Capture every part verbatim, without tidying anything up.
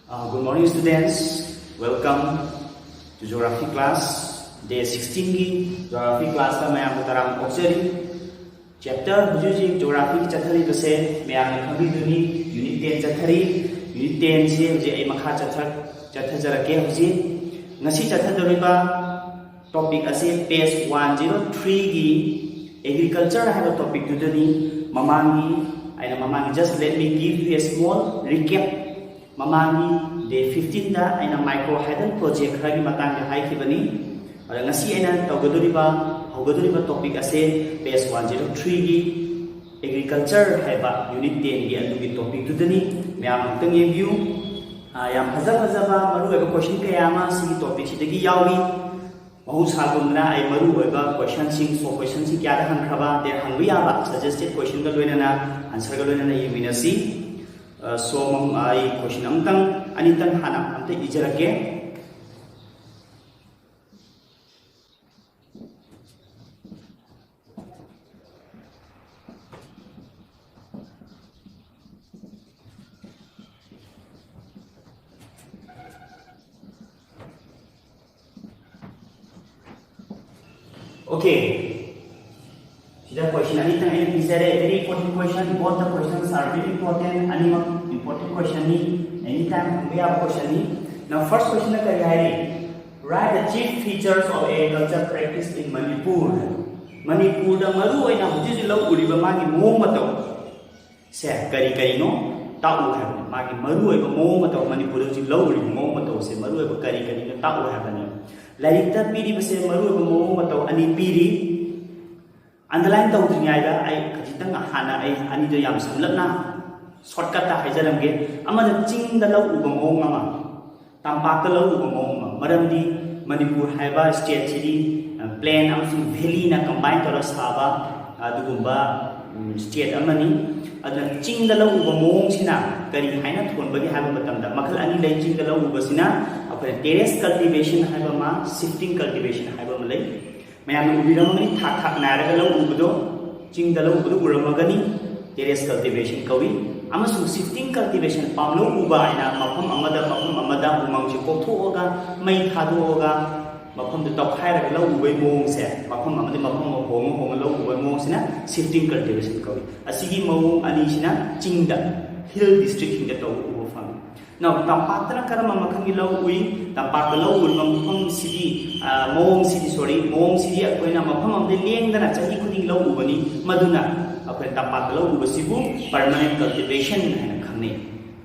Uh, good morning, students. Welcome to geography class. Day sixteen ꯒꯤ geography class ꯇ ꯃꯌꯥꯝꯕꯨ ꯇꯔꯥꯝꯅ ꯑꯣꯛꯆꯔꯤ꯫ Chapter ꯍꯧꯖꯤꯛ ꯍꯧꯖꯤꯛ geography ꯒꯤ ꯆꯠꯊꯔꯤꯕꯁꯦ ꯃꯌꯥꯝꯅ ꯈꯪꯕꯤꯗꯨꯅꯤ, unit ten ꯆꯠꯊꯔꯤ꯫ Unit ten ꯁꯤ ꯍꯧꯖꯤꯛ ꯑꯩ ꯃꯈꯥ ꯆꯠꯊ-, ꯆꯠꯊꯖꯔꯛꯀꯦ꯫ ꯍꯧꯖꯤꯛ ꯉꯁꯤ ꯆꯠꯊꯗꯧꯔꯤꯕ topic ꯑꯁꯤ page one zero three ꯒꯤ agriculture ꯍꯥꯏꯕ topic ꯇꯨꯗꯅꯤ꯫ ꯃꯃꯥꯡꯒꯤ, ꯑꯩꯅ ꯃꯃꯥꯡꯒꯤ, just let me give you a small recap꯫ ꯃꯃꯥꯡꯒꯤ day fifteen ꯗ ꯑꯩꯅ micro hydel project ꯈꯔꯒꯤ ꯃꯇꯥꯡꯗ ꯍꯥꯏꯈꯤꯕꯅꯤ꯫ ꯑꯗ ꯉꯁꯤ ꯑꯩꯅ ꯇꯧꯒꯗꯧꯔꯤꯕ, ꯍꯧꯒꯗꯧꯔꯤꯕ topic ꯑꯁꯦ page one zero three ꯒꯤ agriculture ꯍꯥꯏꯕ unit ten ꯒꯤ ꯑꯗꯨꯒꯤ topic ꯇꯨꯗꯅꯤ꯫ ꯃꯌꯥꯝ ꯑꯃꯨꯛꯇꯪ ꯌꯦꯡꯕꯤꯌꯨ꯫ ꯑ, ꯌꯥꯝ ꯐꯖ ꯐꯖꯕ ꯃꯔꯨꯑꯣꯏꯕ question ꯀꯌꯥ ꯑꯃ ꯁꯤꯒꯤ topic ꯁꯤꯗꯒꯤ ꯌꯥꯎꯔꯤ꯫ ꯃꯍꯧꯁꯥꯒꯨꯝꯅ ꯑꯩ ꯃꯔꯨꯑꯣꯏꯕ question ꯁꯤꯡ, short question ꯁꯤꯡ ꯀꯌꯥꯗ ꯍꯪꯈ꯭ꯔꯕ, then ꯍꯪꯕ ꯌꯥꯕ suggested question ꯒ ꯂꯣꯏꯅꯅ, answer ꯒ ꯂꯣꯏꯅꯅ ꯌꯦꯡꯃꯤꯟꯅꯁꯤ꯫ ꯑ, so, ꯃꯝ-, ꯑꯩ question ꯑꯃꯇꯪ, ꯑꯅꯤꯇꯪ ꯍꯥꯟꯅ ꯑꯝꯇ ꯏꯖꯔꯛꯀꯦ꯫ Okay. ꯁꯤꯗ question ꯑꯅꯤꯇꯪ ꯑꯩꯅ ꯄꯤꯖꯔꯦ꯫ Very important question. Both the questions are very important. ꯑꯅꯤꯃꯛ important question ꯅꯤ꯫ Anytime ꯍꯪꯕ ꯌꯥꯕ question ꯅꯤ꯫ Now, first question ꯗ ꯀꯔꯤ ꯍꯥꯏꯔꯤ? Write the chief features of agriculture practice in Manipur. ꯃꯅꯤꯄꯨꯔꯗ ꯃꯔꯨ ꯑꯣꯏꯅ ꯍꯧꯖꯤꯛ ꯍꯧꯖꯤꯛ ꯂꯧ ꯎꯔꯤꯕ ꯃꯥꯒꯤ ꯃꯑꯣꯡ ꯃꯇꯧ ꯁꯦ ꯀꯔꯤ ꯀꯔꯤꯅꯣ ꯇꯥꯛꯎ ꯍꯥꯏꯕꯅꯤ꯫ ꯃꯥꯒꯤ ꯃꯔꯨꯑꯣꯏꯕ ꯃꯑꯣꯡ ꯃꯇꯧ, ꯃꯅꯤꯄꯨꯔꯗ ꯍꯧꯖꯤꯛ ꯂꯧꯔꯤꯕ ꯃꯑꯣꯡ ꯃꯇꯧꯁꯦ ꯃꯔꯨꯑꯣꯏꯕ ꯀꯔꯤ ꯀꯔꯤꯅꯣ ꯇꯥꯛꯎ ꯍꯥꯏꯕꯅꯤ꯫ ꯂꯥꯏꯔꯤꯛꯇ ꯄꯤꯔꯤꯕꯁꯦ ꯃꯔꯨꯑꯣꯏꯕ ꯃꯑꯣꯡ ꯃꯇꯧ ꯑꯅꯤ ꯄꯤꯔꯤ꯫ Underline ꯇꯧꯗ꯭ꯔꯤꯉꯩꯗ ꯑꯩ ꯈꯖꯤꯛꯇꯪ ꯍꯥꯟꯅ ꯑꯩ ꯑꯅꯤꯗꯣ ꯌꯥꯝ ꯁꯝꯂꯞꯅ shortcut ꯇ ꯍꯥꯏꯖꯔꯝꯒꯦ꯫ ꯑꯃꯅ ꯆꯤꯡꯗ ꯂꯧ ꯎꯕ ꯃꯑꯣꯡ ꯑꯃ, ꯇꯝꯄꯥꯛꯇ ꯂꯧ ꯎꯕ ꯃꯑꯣꯡ ꯑꯃ꯫ ꯃꯔꯝꯗꯤ ꯃꯅꯤꯄꯨꯔ ꯍꯥꯏꯕ state ꯁꯤꯗꯤ, ꯑ, plain ꯑꯃꯁꯨꯡ valley ꯅ combine ꯇꯧꯔꯒ ꯁꯥꯕ ꯑꯗꯨꯒꯨꯝꯕ, ꯎꯝ, state ꯑꯃꯅꯤ꯫ ꯑꯗꯨꯅ ꯆꯤꯡꯗ ꯂꯧ ꯎꯕ ꯃꯑꯣꯡꯁꯤꯅ ꯀꯔꯤ ꯍꯥꯏꯅ ꯊꯣꯟꯕꯒꯦ ꯍꯥꯏꯕ ꯃꯇꯝꯗ ꯃꯈꯜ ꯑꯅꯤ ꯂꯩ꯫ ꯆꯤꯡꯗ ꯂꯧ ꯎꯕꯁꯤꯅ ꯑꯩꯈꯣꯏꯅ terrace cultivation ꯍꯥꯏꯕ ꯑꯃ, shifting cultivation ꯍꯥꯏꯕ ꯑꯃ ꯂꯩ꯫ ꯃꯌꯥꯝꯅ ꯎꯕꯤꯔꯝꯒꯅꯤ, ꯊꯥꯛ ꯊꯥꯛ ꯅꯥꯏꯔꯒ ꯂꯧ ꯎꯕꯗꯣ, ꯆꯤꯡꯗ ꯂꯧ ꯎꯕꯗꯣ ꯎꯔꯝꯃꯒꯅꯤ, terrace cultivation ꯀꯧꯏ꯫ ꯑꯃꯁꯨꯡ shifting cultivation, ꯄꯥꯝꯂꯧ ꯎꯕ ꯍꯥꯏꯅ ꯃꯐꯝ ꯑꯃꯗ ꯃꯐꯝ ꯑꯃꯗ ꯎꯃꯪꯁꯦ ꯀꯣꯛꯊꯣꯛꯑꯒ, ꯃꯩ ꯊꯥꯗꯣꯛꯑꯒ, ꯃꯐꯝꯗꯨ ꯇꯧꯈꯥꯏꯔꯒ ꯂꯧ ꯎꯕꯒꯤ ꯃꯑꯣꯡꯁꯦ, ꯃꯐꯝ ꯑꯃꯗꯒꯤ ꯃꯐꯝ ꯑꯃ ꯍꯣꯡꯉ ꯍꯣꯡꯉ ꯂꯧ ꯎꯕꯒꯤ ꯃꯑꯣꯡꯁꯤꯅ shifting cultivation ꯀꯧꯏ꯫ ꯑꯁꯤꯒꯤ ꯃꯑꯣꯡ ꯑꯅꯤꯁꯤꯅ ꯆꯤꯡꯗ, hill districtꯁꯤꯡꯗ ꯇꯧꯕ ꯎꯕ ꯐꯪꯉꯤ꯫ Now, ꯇꯝꯄꯥꯛꯇꯅ ꯀꯔꯝꯕ ꯃꯈꯜꯒꯤ ꯂꯧ ꯎꯏ? ꯇꯝꯄꯥꯛꯇ ꯂꯧ ꯎꯔꯤꯕ ꯃꯐꯝꯁꯤꯒꯤ, ꯑ, ꯃꯑꯣꯡꯁꯤꯗꯤ, sorry, ꯃꯑꯣꯡꯁꯤꯗꯤ ꯑꯩꯈꯣꯏꯅ ꯃꯐꯝ ꯑꯃꯗ ꯂꯦꯡꯗꯅ ꯆꯍꯤ ꯈꯨꯗꯤꯡ ꯂꯧ ꯎꯕꯅꯤ꯫ ꯃꯗꯨꯅ ꯑꯩꯈꯣꯏ ꯇꯝꯄꯥꯛꯇ ꯂꯧ ꯎꯕꯁꯤꯕꯨ permanent cultivation ꯍꯥꯏꯅ ꯈꯪꯅꯩ꯫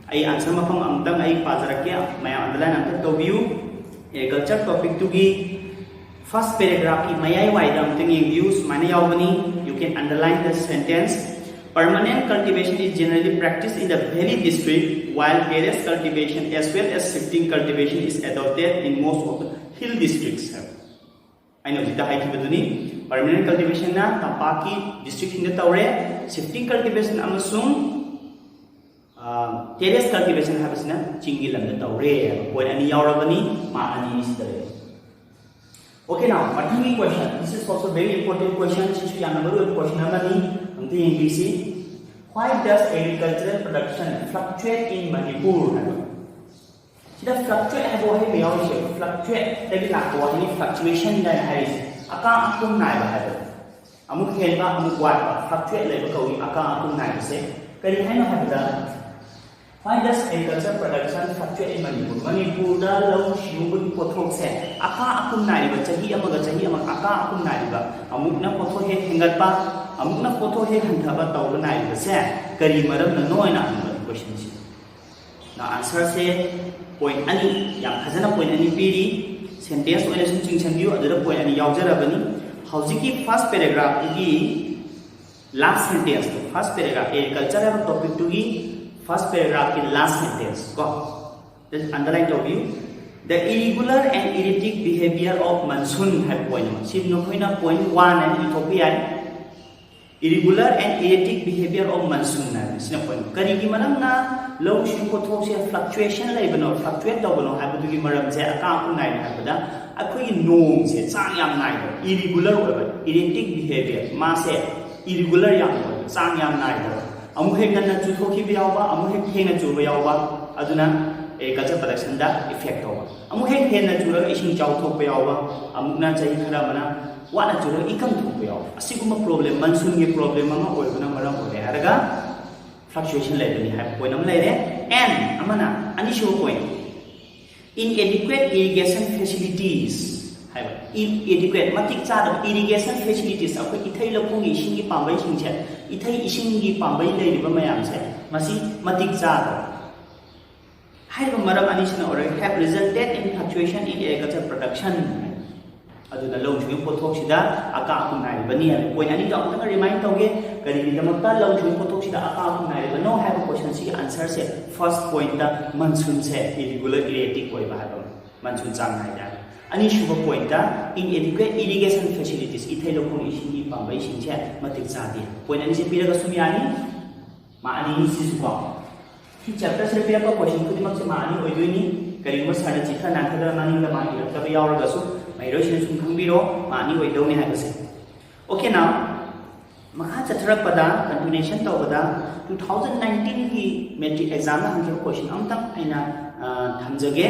ꯑꯩ answer ꯃꯐꯝ ꯑꯃꯇꯪ ꯑꯩ ꯄꯥꯖꯔꯛꯀꯦ, ꯃꯌꯥꯝ underline ꯑꯃꯇꯪ ꯇꯧꯕꯤꯌꯨ꯫ Agriculture topicꯇꯨꯒꯤ first paragraphꯀꯤ ꯃꯌꯥꯏ ꯋꯥꯏꯗ ꯑꯃꯇꯪ ꯌꯦꯡꯕꯤꯌꯨ, ꯁꯨꯃꯥꯏꯅ ꯌꯥꯎꯕꯅꯤ꯫ You can underline the sentence. Permanent cultivation is generally practiced in the valley district, while terrace cultivation as well as shifting cultivation is adopted in most of the hill districts. ꯑꯩꯅ ꯍꯧꯖꯤꯛꯇ ꯍꯥꯏꯈꯤꯕꯗꯨꯅꯤ, permanent cultivationꯅ ꯇꯝꯄꯥꯛꯀꯤ districtꯁꯤꯡꯗ ꯇꯧꯔꯦ, shifting cultivation ꯑꯃꯁꯨꯡ, ꯑ, terrace cultivation ꯍꯥꯏꯕꯁꯤꯅ ꯆꯤꯡꯒꯤ ꯂꯝꯗ ꯇꯧꯔꯦ꯫ Point ꯑꯅꯤ ꯌꯥꯎꯔꯕꯅꯤ, mark ꯑꯅꯤ ꯑꯅꯤ ꯁꯤꯗ ꯂꯩꯔꯦ꯫ Okay, now, ꯃꯊꯪꯒꯤ question. This is also very important question. ꯁꯤꯁꯨ ꯌꯥꯝꯅ ꯃꯔꯨ ꯑꯣꯏꯕ question ꯑꯃꯅꯤ꯫ ꯑꯝꯇ ꯌꯦꯡꯕꯤꯁꯤ꯫ Why does agricultural production fluctuate in Manipur? ꯍꯥꯏꯕ꯫ ꯁꯤꯗ fluctuate ꯍꯥꯏꯕ ꯋꯥꯍꯩ ꯑꯃ ꯌꯥꯎꯔꯤꯁꯦ, fluctuateꯇꯒꯤ ꯂꯥꯛꯄ ꯋꯥꯍꯩꯅꯤ fluctuation ꯍꯥꯏꯅ ꯍꯥꯏꯔꯤꯁꯦ꯫ ꯑꯀꯥ ꯑꯀꯨꯝ ꯅꯥꯏꯕ ꯍꯥꯏꯕ꯫ ꯑꯃꯨꯛ ꯍꯦꯟꯕ, ꯑꯃꯨꯛ ꯋꯥꯠꯄ, fluctuate ꯂꯩꯕ ꯀꯧꯏ ꯑꯀꯥ ꯑꯀꯨꯝ ꯅꯥꯏꯕꯁꯦ꯫ ꯀꯔꯤ ꯍꯥꯏꯅꯣ ꯍꯥꯏꯕꯗ, Why does agriculture production fluctuate in Manipur? ꯃꯅꯤꯄꯨꯔꯗ ꯂꯧꯎ ꯁꯤꯡꯎꯕꯒꯤ ꯄꯣꯠꯊꯣꯛꯁꯦ ꯑꯀꯥ ꯑꯀꯨꯝ ꯅꯥꯏꯔꯤꯕ, ꯆꯍꯤ ꯑꯃꯒ ꯆꯍꯤ ꯑꯃꯒ ꯑꯀꯥ ꯑꯀꯨꯝ ꯅꯥꯏꯔꯤꯕ, ꯑꯃꯨꯛꯅ ꯄꯣꯠꯊꯣꯛ ꯍꯦꯛ ꯍꯦꯟꯒꯠꯄ, ꯑꯃꯨꯛꯅ ꯄꯣꯠꯊꯣꯛ ꯍꯦꯛ ꯍꯟꯊꯕ ꯇꯧꯕ ꯅꯥꯏꯔꯤꯕꯁꯦ ꯀꯔꯤ ꯃꯔꯝꯅꯅꯣ ꯍꯥꯏꯅ ꯍꯪꯕꯅꯤ questionꯁꯦ꯫ Now answerꯁꯦ point ꯑꯅꯤ, ꯌꯥꯝ ꯐꯖꯅ point ꯑꯅꯤ ꯄꯤꯔꯤ, sentence ꯑꯣꯏꯅ ꯁꯨꯝ ꯆꯤꯡꯁꯤꯟꯕꯤꯌꯨ, ꯑꯗꯨꯗ point ꯑꯅꯤ ꯌꯥꯎꯖꯔꯕꯅꯤ꯫ ꯍꯧꯖꯤꯛꯀꯤ first paragraphꯇꯨꯒꯤ last sentenceꯇꯣ, first paragraph, agriculture ꯍꯥꯏꯕ topicꯇꯨꯒꯤ first paragraphꯀꯤ last sentence ꯀꯣ, just underline ꯇꯧꯕꯤꯌꯨ꯫ The irregular and erratic behavior of monsoon ꯍꯥꯏꯕ point ꯑꯃ, ꯁꯤ ꯅꯈꯣꯏꯅ point one ꯍꯥꯏꯅ ꯏꯊꯣꯛꯄ ꯌꯥꯏ꯫ Irregular and erratic behavior of monsoon ꯍꯥꯏꯕ ꯁꯤꯅ point ꯑꯃ꯫ ꯀꯔꯤꯒꯤ ꯃꯔꯝꯅ ꯂꯧꯎ ꯁꯤꯡꯎ ꯄꯣꯠꯊꯣꯛꯁꯦ fluctuation ꯂꯩꯕꯅꯣ, fluctuate ꯇꯧꯕꯅꯣ ꯍꯥꯏꯕꯗꯨꯒꯤ ꯃꯔꯝꯁꯦ ꯑꯀꯥ ꯑꯀꯨꯝ ꯅꯥꯏꯕ ꯍꯥꯏꯕꯗ ꯑꯩꯈꯣꯏꯒꯤ ꯅꯣꯡꯁꯦ ꯆꯥꯡ ꯌꯥꯝ ꯅꯥꯏꯗꯕ, irregular ꯑꯣꯏꯕ, erratic behavior, ꯃꯥꯁꯦ irregular ꯌꯥꯝ ꯑꯣꯏꯕ, ꯆꯥꯡ ꯌꯥꯝ ꯅꯥꯏꯗꯕ꯫ ꯑꯃꯨꯛ ꯍꯦꯛ ꯉꯟꯅ ꯆꯨꯊꯣꯛꯈꯤꯕ ꯌꯥꯎꯕ, ꯑꯃꯨꯛ ꯍꯦꯛ ꯊꯦꯡꯅ ꯆꯨꯕ ꯌꯥꯎꯕ, ꯑꯗꯨꯅ agriculture productionꯗ effect ꯇꯧꯕ꯫ ꯑꯃꯨꯛ ꯍꯦꯛ ꯍꯦꯟꯅ ꯆꯨꯔꯒ ꯏꯁꯤꯡ ꯏꯆꯥꯎ ꯊꯣꯛꯄ ꯌꯥꯎꯕ, ꯑꯃꯨꯛꯅ ꯆꯍꯤ ꯈꯔ ꯑꯃꯅ ꯋꯥꯅ ꯆꯨꯔꯒ ꯏꯀꯪ ꯊꯣꯛꯄ ꯌꯥꯎꯕ꯫ ꯑꯁꯤꯒꯨꯝꯕ problem, monsoonꯒꯤ problem ꯑꯃ ꯑꯣꯏꯕꯅ ꯃꯔꯝ ꯑꯣꯏꯔꯦ ꯍꯥꯏꯔꯒ fluctuation ꯂꯩꯕꯅꯤ ꯍꯥꯏꯕ point ꯑꯃ ꯂꯩꯔꯦ꯫ And ꯑꯃꯅ, ꯑꯅꯤꯁꯨꯕ point, inadequate irrigation facilities ꯍꯥꯏꯕ꯫ Inadequate, ꯃꯇꯤꯛ ꯆꯥꯗꯕ irrigation facilities, ꯑꯩꯈꯣꯏ ꯏꯊꯩ ꯂꯧꯈꯣꯡꯒꯤ ꯏꯁꯤꯡꯒꯤ ꯄꯥꯝꯕꯩꯁꯤꯡꯁꯦ, ꯏꯊꯩ ꯏꯁꯤꯡꯒꯤ ꯄꯥꯝꯕꯩ ꯂꯩꯔꯤꯕ ꯃꯌꯥꯝꯁꯦ, ꯃꯁꯤ ꯃꯇꯤꯛ ꯆꯥꯗꯕ꯫ ꯍꯥꯏꯔꯤꯕ ꯃꯔꯝ ꯑꯅꯤꯁꯤꯅ already have resulted in fluctuation in agriculture production꯫ ꯑꯗꯨꯅ ꯂꯧꯎ ꯁꯤꯡꯎ ꯄꯣꯠꯊꯣꯛꯁꯤꯗ ꯑꯀꯥ ꯑꯀꯨꯝ ꯅꯥꯏꯔꯤꯕꯅꯤ ꯍꯥꯏꯕ point ꯑꯅꯤꯗꯣ ꯑꯃꯨꯛꯇꯪ remind ꯇꯧꯒꯦ꯫ ꯀꯔꯤꯒꯤꯗꯃꯛꯇ ꯂꯧꯎ ꯁꯤꯡꯎ ꯄꯣꯠꯊꯣꯛꯁꯤꯗ ꯑꯀꯥ ꯑꯀꯨꯝ ꯅꯥꯏꯔꯤꯕꯅꯣ ꯍꯥꯏꯕ questionꯁꯤꯒꯤ answerꯁꯦ, first pointꯇ, monsoonꯁꯦ irregular, erratic ꯑꯣꯏꯕ ꯍꯥꯏꯕ ꯑꯃ, monsoon ꯆꯥꯡ ꯅꯥꯏꯗꯦ ꯍꯥꯏꯕ꯫ ꯑꯅꯤꯁꯨꯕ pointꯇ, inadequate irrigation facilities, ꯏꯊꯩ ꯂꯧꯈꯣꯡ ꯏꯁꯤꯡꯒꯤ ꯄꯥꯝꯕꯩꯁꯤꯡꯁꯦ ꯃꯇꯤꯛ ꯆꯥꯗꯦ꯫ Point ꯑꯅꯤꯁꯦ ꯄꯤꯔꯒ ꯁꯨꯝ ꯌꯥꯅꯤ꯫ ꯃꯥ ꯑꯅꯤꯅꯤ ꯁꯤꯁꯨꯀꯣ꯫ ꯁꯤ chapterꯁꯤꯗ ꯄꯤꯔꯛꯄ question ꯈꯨꯗꯤꯡꯃꯛꯁꯦ ꯃꯥ ꯑꯅꯤ ꯑꯣꯏꯗꯣꯏꯅꯤ꯫ ꯀꯔꯤꯒꯨꯝꯕ sirꯅ ꯆꯤꯊ ꯅꯥꯟꯊꯗꯅ ꯃꯅꯤꯡꯗ ꯃꯥ ꯏꯔꯛꯇꯕ ꯌꯥꯎꯔꯒꯁꯨ, ꯃꯍꯩꯔꯣꯏꯁꯤꯡꯅ ꯁꯨꯝ ꯈꯪꯕꯤꯔꯣ, ꯃꯥ ꯑꯅꯤ ꯑꯣꯏꯗꯧꯅꯤ ꯍꯥꯏꯕꯁꯦ꯫ Okay, now ꯃꯈꯥ ꯆꯠꯊꯔꯛꯄꯗ, continuation ꯇꯧꯕꯗ, two thousand nineteenꯒꯤ matric examꯗ ꯍꯪꯈꯤꯕ question ꯑꯃꯇꯪ ꯑꯩꯅ, ꯑ, ꯊꯝꯖꯒꯦ꯫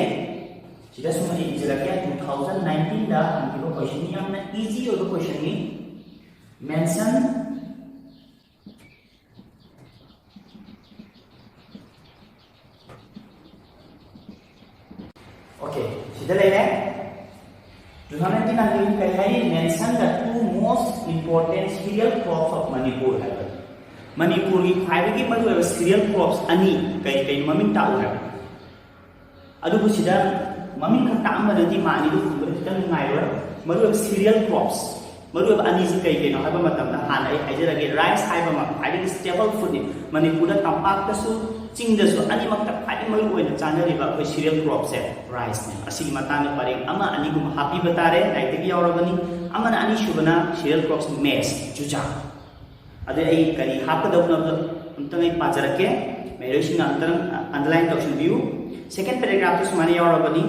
ꯁꯤꯗ ꯁꯨꯝ ꯑꯩ ꯏꯖꯔꯛꯀꯦ꯫ Two thousand nineteenꯗ ꯍꯪꯈꯤꯕ questionꯅꯤ, ꯌꯥꯝꯅ easy ꯑꯣꯏꯕ questionꯅꯤ꯫ Mention Okay, ꯁꯤꯗ ꯂꯩꯔꯦ꯫ Two thousand nineteen ꯀꯔꯤ ꯍꯥꯏꯔꯤ? Mention the two most important cereal crops of Manipur ꯍꯥꯏꯕ꯫ ꯃꯅꯤꯄꯨꯔꯒꯤ ꯈ꯭ꯋꯥꯏꯗꯒꯤ ꯃꯔꯨꯑꯣꯏꯕ cereal crops ꯑꯅꯤ ꯀꯔꯤ ꯀꯔꯤ ꯃꯃꯤꯡ ꯇꯥꯛꯎ ꯍꯥꯏꯕ꯫ ꯑꯗꯨꯕꯨ ꯁꯤꯗ ꯃꯃꯤꯡ ꯈꯛ ꯇꯥꯛꯑꯝꯕꯗꯗꯤ ꯃꯥ ꯑꯅꯤꯗꯨ ꯈꯪꯕꯗ ꯈꯤꯇꯪ ꯅꯨꯡꯉꯥꯏꯔꯣꯏ꯫ ꯃꯔꯨꯑꯣꯏꯕ cereal crops, ꯃꯔꯨꯑꯣꯏꯕ ꯑꯅꯤꯁꯤ ꯀꯩ ꯀꯩꯅꯣ ꯍꯥꯏꯕ ꯃꯇꯝꯗ, ꯍꯥꯟꯅ ꯑꯩ ꯍꯥꯏꯖꯔꯒꯦ, rice ꯍꯥꯏꯕ ꯑꯃ ꯈ꯭ꯋꯥꯏꯗꯒꯤ staple foodꯅꯤ꯫ ꯃꯅꯤꯄꯨꯔꯗ ꯇꯝꯄꯥꯛꯇꯁꯨ ꯆꯤꯡꯗꯁꯨ ꯑꯅꯤꯃꯛꯇ ꯈ꯭ꯋꯥꯏꯗꯒꯤ ꯃꯔꯨ ꯑꯣꯏꯅ ꯆꯥꯅꯔꯤꯕ ꯑꯩꯈꯣꯏ cereal cropꯁꯦ riceꯅꯤ꯫ ꯑꯁꯤꯒꯤ ꯃꯇꯥꯡꯗ ꯄꯔꯦꯡ ꯑꯃ ꯑꯅꯤꯒꯨꯝꯕ ꯍꯥꯞꯄꯤꯕ ꯇꯥꯔꯦ, ꯂꯥꯏꯔꯤꯛꯇꯒꯤ ꯌꯥꯎꯔꯕꯅꯤ꯫ ꯑꯃꯅ, ꯑꯅꯤꯁꯨꯕꯅ cereal crops, maize, ꯆꯨꯖꯥꯛ꯫ ꯑꯗꯨ ꯑꯩ ꯀꯔꯤ ꯍꯥꯞꯀꯗꯕꯅꯣ ꯑꯝꯇꯪ ꯑꯩ ꯄꯥꯖꯔꯛꯀꯦ꯫ ꯃꯍꯩꯔꯣꯏꯁꯤꯡꯅ ꯑꯝꯇꯪ underline ꯇꯧꯁꯤꯟꯕꯤꯌꯨ꯫ Second paragraphꯇ ꯁꯨꯃꯥꯏꯅ ꯌꯥꯎꯔꯕꯅꯤ,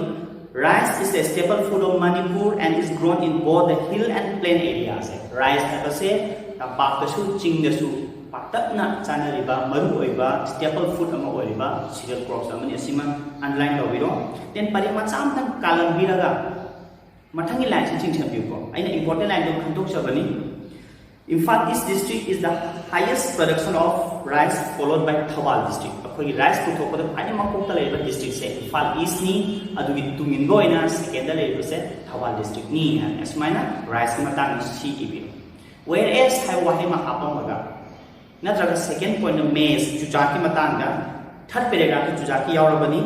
"Rice is a staple food of Manipur and is grown in both the hill and plain areas." Rice ꯍꯥꯏꯕꯁꯦ ꯇꯝꯄꯥꯛꯇꯁꯨ ꯆꯤꯡꯗꯁꯨ ꯄꯥꯛꯇꯛꯅ ꯆꯥꯅꯔꯤꯕ ꯃꯔꯨꯑꯣꯏꯕ staple food ꯑꯃ ꯑꯣꯏꯔꯤꯕ cereal crops ꯑꯃꯅꯤ꯫ ꯑꯁꯤꯃ underline ꯇꯧꯕꯤꯔꯣ꯫ Then ꯄꯔꯦꯡ ꯃꯆꯥ ꯑꯃꯇꯪ ꯀꯥꯜꯂꯝꯕꯤꯔꯒ ꯃꯊꯪꯒꯤ line ꯁꯤ ꯆꯤꯡꯁꯤꯟꯕꯤꯌꯨꯀꯣ꯫ ꯑꯩꯅ important line ꯗꯣ ꯈꯟꯗꯣꯛꯆꯕꯅꯤ꯫ Imphal East district is the highest production of rice, followed by Thoubal district. ꯑꯩꯈꯣꯏꯒꯤ rice ꯄꯨꯊꯣꯛꯄꯗ ꯈ꯭ꯋꯥꯏꯗꯒꯤ ꯃꯀꯣꯛꯇ ꯂꯩꯔꯤꯕ district ꯁꯦ Imphal East ꯅꯤ, ꯑꯗꯨꯒꯤ ꯇꯨꯡ ꯏꯟꯕ ꯑꯣꯏꯅ second ꯗ ꯂꯩꯔꯤꯕꯁꯦ Thoubal district ꯅꯤ ꯍꯥꯏꯅ ꯑꯁꯨꯃꯥꯏꯅ rice ꯀꯤ ꯃꯇꯥꯡꯗ ꯁꯤ ꯏꯕꯤꯔꯣ꯫ Whereas ꯍꯥꯏꯕ ꯋꯥꯍꯩ ꯑꯃ ꯍꯥꯞꯄꯝꯃꯒ ꯅꯠꯇ꯭ꯔꯒ second point ꯅ maize, ꯆꯨꯖꯥꯛꯀꯤ ꯃꯇꯥꯡꯗ, third paragraph ꯇ ꯆꯨꯖꯥꯛꯀꯤ ꯌꯥꯎꯔꯕꯅꯤ꯫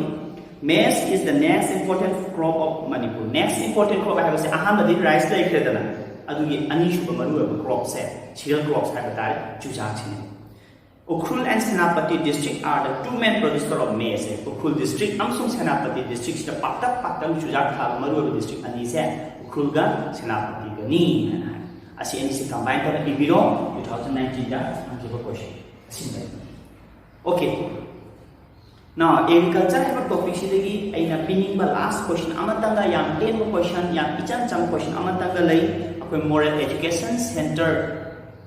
Maize is the next important crop of Manipur. Next important crop ꯍꯥꯏꯕꯁꯦ ꯑꯍꯥꯟꯕꯗꯤ rice ꯂꯩꯈ꯭ꯔꯦꯗꯅ, ꯑꯗꯨꯒꯤ ꯑꯅꯤꯁꯨꯕ ꯃꯔꯨꯑꯣꯏꯕ crop ꯁꯦ, cereal crops ꯍꯥꯏꯕ ꯇꯥꯔꯦ, ꯆꯨꯖꯥꯛꯁꯤꯅꯤ꯫ Ukhrul and Senapati district are the two main producer of maize. Ukhrul district ꯑꯃꯁꯨꯡ Senapati district ꯁꯤꯗ ꯄꯥꯛꯇꯛ ꯄꯥꯛꯇꯛ ꯆꯨꯖꯥꯛ ꯊꯥꯕ ꯃꯔꯨꯑꯣꯏꯕ district ꯑꯅꯤꯁꯦ Ukhrul ꯒ Senapati ꯒꯅꯤ ꯍꯥꯏꯅ ꯍꯥꯏ꯫ ꯑꯁꯤ ꯑꯅꯤꯁꯤ combine ꯇꯧꯔ ꯏꯕꯤꯔꯣ, two thousand nineteen ꯗ ꯍꯪꯈꯤꯕ question ꯑꯁꯤꯅꯤ꯫ Okay꯫ Now, agriculture ꯍꯥꯏꯕ topic ꯁꯤꯗꯒꯤ ꯑꯩꯅ ꯄꯤꯅꯤꯡꯕ last question ꯑꯃꯇꯪꯒ, ꯌꯥꯝ ꯇꯦꯟꯕ question, ꯌꯥꯝ ꯏꯆꯝ ꯆꯝꯕ question ꯑꯃꯇꯪꯒ ꯂꯩ꯫ ꯑꯩꯈꯣꯏ Model Education Centre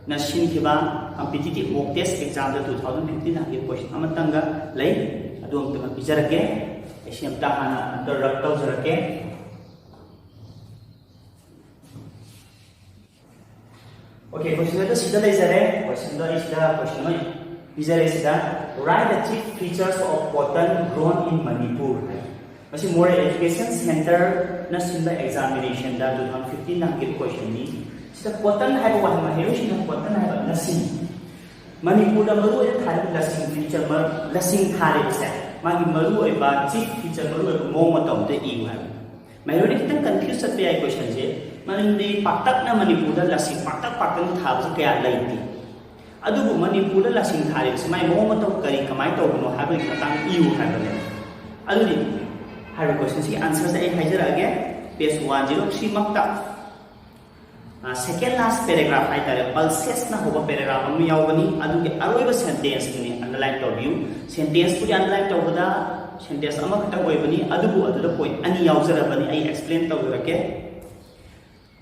ꯅ ꯁꯤꯟꯈꯤꯕ competitive mock test exam ꯗ two thousand fifteen ꯍꯪꯈꯤꯕ question ꯑꯃꯇꯪꯒ ꯂꯩ, ꯑꯗꯨ ꯑꯃꯇꯪꯒ ꯄꯤꯖꯔꯛꯀꯦ꯫ ꯑꯩ ꯁꯤ ꯑꯃꯇ ꯍꯥꯟꯅ ꯑꯝꯇ rub ꯇꯧꯖꯔꯛꯀꯦ꯫ Okay, question ꯑꯗꯨ ꯁꯤꯗ ꯂꯩꯖꯔꯦ꯫ Question ꯗꯣ ꯑꯩ ꯁꯤꯗ question ꯑꯣꯏꯅ ꯄꯤꯖꯔꯦ꯫ ꯁꯤꯗ, "Write the chief features of cotton grown in Manipur" ꯍꯥꯏ꯫ ꯃꯁꯤ Model Education Centre ꯅ ꯁꯤꯟꯕ examination ꯗ two thousand fifteen ꯗ ꯍꯪꯈꯤꯕ question ꯅꯤ꯫ ꯁꯤꯗ cotton ꯍꯥꯏꯕ ꯋꯥꯍꯩ, ꯃꯍꯩꯔꯣꯏꯁꯤꯡꯅ cotton ꯍꯥꯏꯕ ꯂꯁꯤꯡ, ꯃꯅꯤꯄꯨꯔꯗ ꯃꯔꯨꯑꯣꯏꯅ ꯊꯥꯔꯤꯕ ꯂꯁꯤꯡ feature, ꯃꯔ-, ꯂꯁꯤꯡ ꯊꯥꯔꯤꯕꯁꯦ, ꯃꯥꯒꯤ ꯃꯔꯨꯑꯣꯏꯕ chief feature, ꯃꯔꯨꯑꯣꯏꯕ ꯃꯑꯣꯡ ꯃꯇꯧ ꯑꯝꯇ ꯏꯌꯨ ꯍꯥꯏꯕ꯫ ꯃꯍꯩꯔꯣꯏꯗꯤ ꯈꯤꯇꯪ confuse ꯆꯠꯄ ꯌꯥꯏ question ꯁꯦ, ꯃꯔꯝꯗꯤ ꯄꯥꯛꯇꯛꯅ ꯃꯅꯤꯄꯨꯔꯗ ꯂꯁꯤꯡ ꯄꯥꯛꯇꯛ ꯄꯥꯛꯇꯛꯅ ꯊꯥꯕꯁꯦ ꯀꯌꯥ ꯂꯩꯇꯦ꯫ ꯑꯗꯨꯕꯨ ꯃꯅꯤꯄꯨꯔꯗ ꯂꯁꯤꯡ ꯊꯥꯔꯤꯕꯁꯤ ꯃꯥꯒꯤ ꯃꯑꯣꯡ ꯃꯇꯧ ꯀꯔꯤ, ꯀꯃꯥꯏꯅ ꯇꯧꯕꯅꯣ ꯍꯥꯏꯕꯒꯤ ꯃꯇꯥꯡꯗ ꯏꯌꯨ ꯍꯥꯏꯕꯅꯦ꯫ ꯑꯗꯨꯗꯤ ꯍꯥꯏꯔꯤꯕ question ꯁꯤꯒꯤ answer ꯁꯦ ꯑꯩ ꯍꯥꯏꯖꯔꯛꯑꯒꯦ, page one zero three ꯃꯛꯇ꯫ ꯑ, second last paragraph ꯍꯥꯏꯇꯥꯔꯦ, "Pulses" ꯅ ꯍꯧꯕ paragraph ꯑꯃ ꯌꯥꯎꯒꯅꯤ, ꯑꯗꯨꯒꯤ ꯑꯔꯣꯏꯕ sentence ꯇꯨꯅꯤ underline ꯇꯧꯕꯤꯌꯨ꯫ Sentence ꯄꯨꯗꯤ underline ꯇꯧꯕꯗ sentence ꯑꯃꯈꯛꯇꯪ ꯑꯣꯏꯕꯅꯤ, ꯑꯗꯨꯕꯨ ꯑꯗꯨꯗ point ꯑꯅꯤ ꯌꯥꯎꯖꯔꯕꯅꯤ, ꯑꯩ explain ꯇꯧꯖꯔꯛꯀꯦ꯫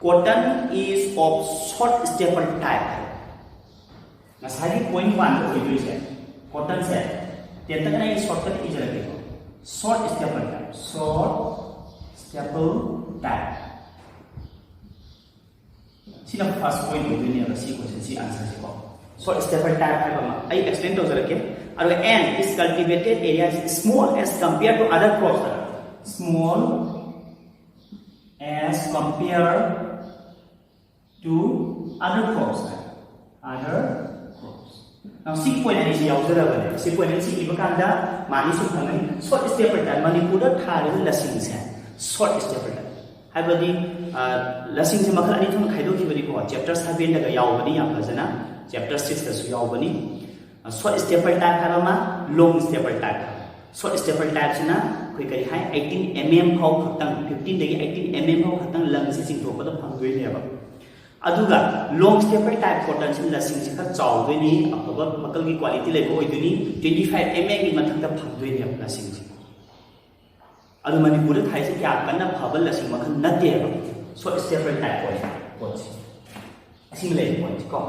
"Cotton is of short staple type" ꯍꯥꯏ꯫ ꯉꯁꯥꯏꯒꯤ ꯄꯣꯏꯟ ꯋꯥꯟꯗ ꯑꯣꯏꯗꯣꯏꯁꯦ ꯀꯣꯇꯟꯁꯦ ꯇꯦꯟꯇꯛꯅ ꯑꯩ ꯁꯣꯔꯠꯀꯠ ꯏꯖꯔꯛꯀꯦꯀꯣ꯫ Short staple type, short staple type꯫ ꯁꯤꯅ ꯐꯥꯔꯁ ꯄꯣꯏꯟ ꯑꯣꯏꯗꯣꯏꯅꯦꯕ ꯁꯤ ꯀꯣꯏꯁꯟꯁꯤ ꯑꯟꯁꯔꯁꯤꯀꯣ꯫ Short staple type ꯍꯥꯏꯕ ꯑꯃ ꯑꯩ ꯑꯦꯛꯁꯄ꯭ꯂꯦꯟ ꯇꯧꯖꯔꯛꯀꯦ꯫ ꯑꯗꯨꯒ and is cultivated area small as compared to other crops, small as compared to other crops, other crops꯫ Now ꯁꯤ point ꯑꯅꯤꯁꯤ ꯌꯥꯎꯖꯔꯕꯅꯦ꯫ ꯁꯤ ꯄꯣꯏꯟ ꯑꯅꯤꯁꯤ ꯏꯕ ꯀꯥꯟꯗ ꯃꯥꯅꯤ ꯁꯨꯝ ꯈꯪꯒꯅꯤ꯫ Short staple type, ꯃꯅꯤꯄꯨꯔꯗ ꯊꯥꯔꯤꯕ ꯂꯁꯤꯡꯁꯦ short staple type ꯍꯥꯏꯕꯗꯤ ꯂꯁꯤꯡꯁꯦ ꯃꯈꯜ ꯑꯅꯤ ꯊꯣꯛꯅ ꯈꯥꯏꯗꯣꯛꯈꯤꯕꯅꯤꯀꯣ꯫ ꯆꯦꯞꯇꯔ ꯁꯚꯦꯟꯗꯒ ꯌꯥꯎꯕꯅꯤ ꯌꯥꯝ ꯐꯖꯅ, ꯆꯦꯞꯇꯔ ꯁꯤꯛꯁꯇꯁꯨ ꯌꯥꯎꯕꯅꯤ꯫ Short staple type ꯍꯥꯏꯕ ꯑꯃ, long staple type꯫ Short staple typeꯁꯤꯅ ꯑꯩꯈꯣꯏ ꯀꯔꯤ ꯍꯥꯏ, eighteen mm ꯐꯥꯎ ꯈꯛꯇꯪ, fifteenꯗꯒꯤ eighteen mm ꯐꯥꯎ ꯈꯛꯇꯪ ꯂꯪꯁꯦ ꯆꯤꯡꯊꯣꯛꯄꯗ ꯐꯪꯗꯣꯏꯅꯦꯕ꯫ ꯑꯗꯨꯒ long staple type cottonꯁꯤꯅ ꯂꯁꯤꯡꯁꯦ ꯈꯔ ꯆꯥꯎꯗꯣꯏꯅꯤ, ꯑꯐꯕ ꯃꯈꯜꯒꯤ quality ꯂꯩꯕ ꯑꯣꯏꯗꯣꯏꯅꯤ, twenty five mmꯒꯤ ꯃꯊꯛꯇ ꯐꯪꯗꯣꯏꯅꯦꯕ ꯂꯁꯤꯡꯁꯦ꯫ ꯑꯗꯨ ꯃꯅꯤꯄꯨꯔꯗ ꯊꯥꯏꯁꯦ ꯀꯌꯥ ꯀꯟꯅ ꯐꯕ ꯂꯁꯤꯡ ꯃꯈꯜ ꯅꯠꯇꯦꯕ, short staple type ꯑꯣꯏ ꯄꯣꯠꯁꯦ꯫ ꯑꯁꯤꯃ ꯂꯩꯔꯦ ꯄꯣꯏꯟꯠꯁꯦ ꯀꯣ꯫